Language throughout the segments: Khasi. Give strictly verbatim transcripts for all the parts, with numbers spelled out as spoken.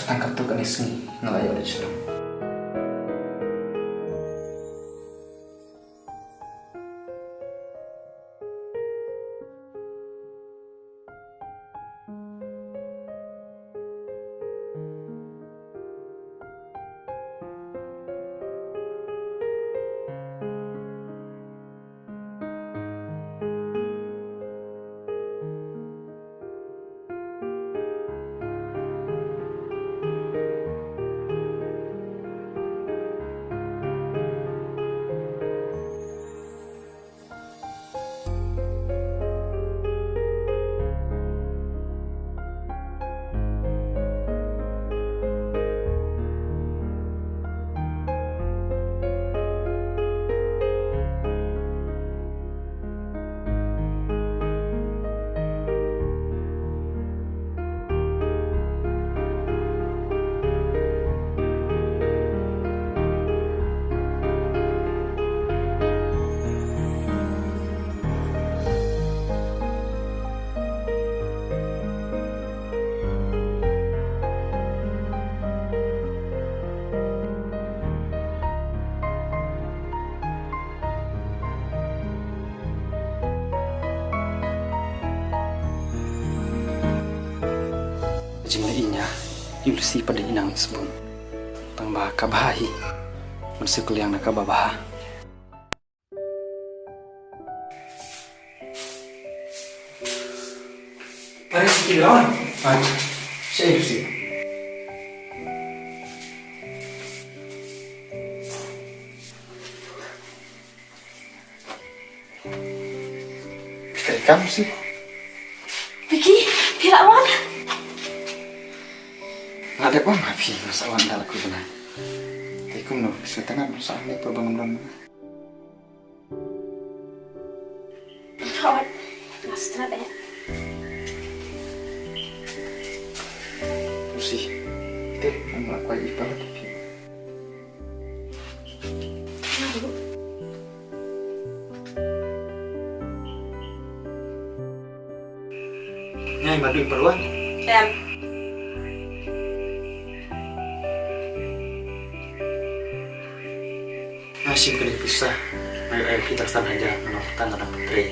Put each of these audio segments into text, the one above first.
Tang katto katne sngi nga la ïoh leit shnong. Jingla inya, ïa u Lucy pat dei inang sbun. Tang ba ka bha hi. Mynsiem ka liang na ka ba bha. Pare sikit lah. Ai. Sha ïa u Lucy. Phi ka dei kam sih. Vicky, phi la wan? Nga dep wan ma phi, nga sa wan da la ku bnai. Te kumno, phi sa tang ma sa ne por ba ngam don. Thot, nga strat eh. Usi, te, nga la kwai i palat phi. Ngai madu perwan. Em. Nga shim kane pisa. Ngai ai kita san hajar, nga tang nga dang pyntrei.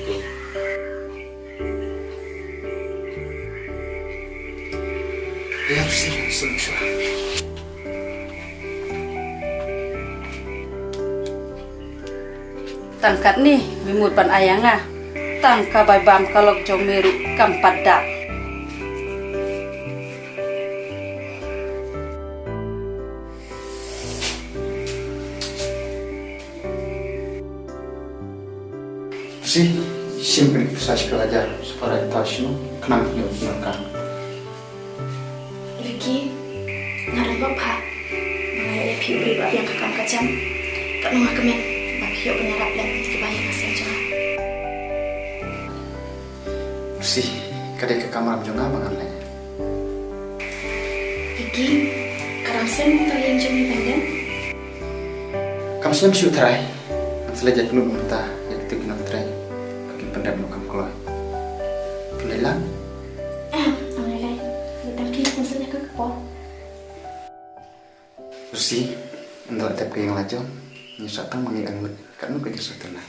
Ïa, sih, sih, sih. Tang katne, me mut ban ai ïa nga. Tang ka bai bam ka lok jong me ruh kam pat da. Sih, shim kane pisa shi kala hajar, shu para ita shinu, khnang ïa u nangkang. Vicky, nga don ba bha. Ba nga ïa phi u briew ba biang ka kam ka jam. Katno nga kmen ba phi ïoh ban ïarap lem ïa ki ba ïa nga seng jong nga. Sih, ka dei ka kamram jong nga ba ngan leh. Vicky, ka dang slem mo ka liang jong ngi ban leh? Kam slem shuh trai. Ngan sa leit ïakynduh mynta ïa kito ki nongtrei ba kin pyndep noh kam kloi. Pynleit lang? Em, ngan leit. Ngi tang ki ngan sa ïa ka por. Lucy, ynda la dep ka ïing la jong, ngi sa tang ma ngi angnud katno ka jingsngewtynnat.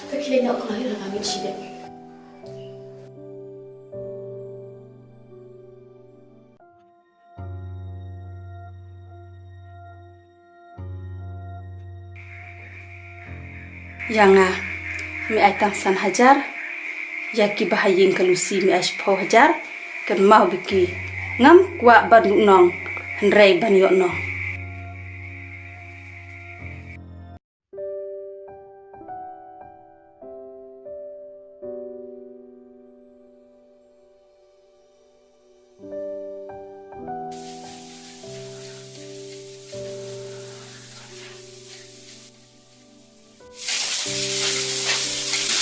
Ka khie leit noh kloi la ka miet shibit. Ïa nga, me ai tang san hajar, ïa ki ba ha ïing ka Lucy me ai shiphew hajar, kynmaw Vicky, ngam kwah ban duh nong, hynrei ban ïoh nong.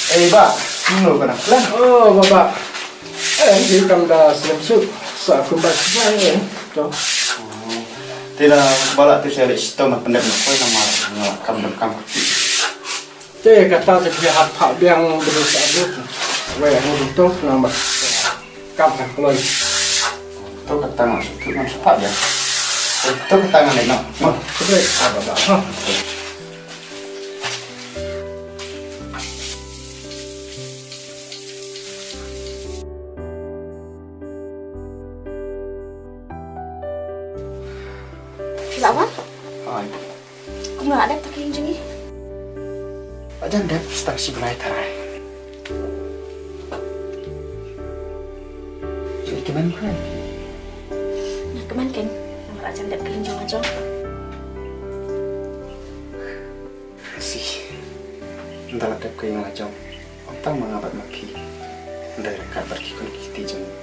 Ei, Bah, kumno ka dang slem? Oh, Bah, Bah. Eh, dei kam da slem shuh. Sa kumba shuh, eh, to. Oh. Te da ba la te sa leit shitom ban pyndep noh kloi namar nga kam dang kam. Te kata te phi hap phah biang bru sa bru. Wei, ang bru to namar kam ka kloi. To kata nga sa tu nga sa phah biang. To kata ngan leit noh. Ma, khublei. Ah, ba, ba. Ha. Phi lah wan? Ai. Kumno la dep ta ka ïing jong ngi? La jan dep tang shi bnai tharai. Ïa kmen phi? Ïa kmen keiñ. Namar la jan dep ka ïing jong nga jong. Si. Ynda la dep ka ïing la jong, ym tang ma nga bad ma phi, ynda ryngkat bad ki khun ki kti jong ngi.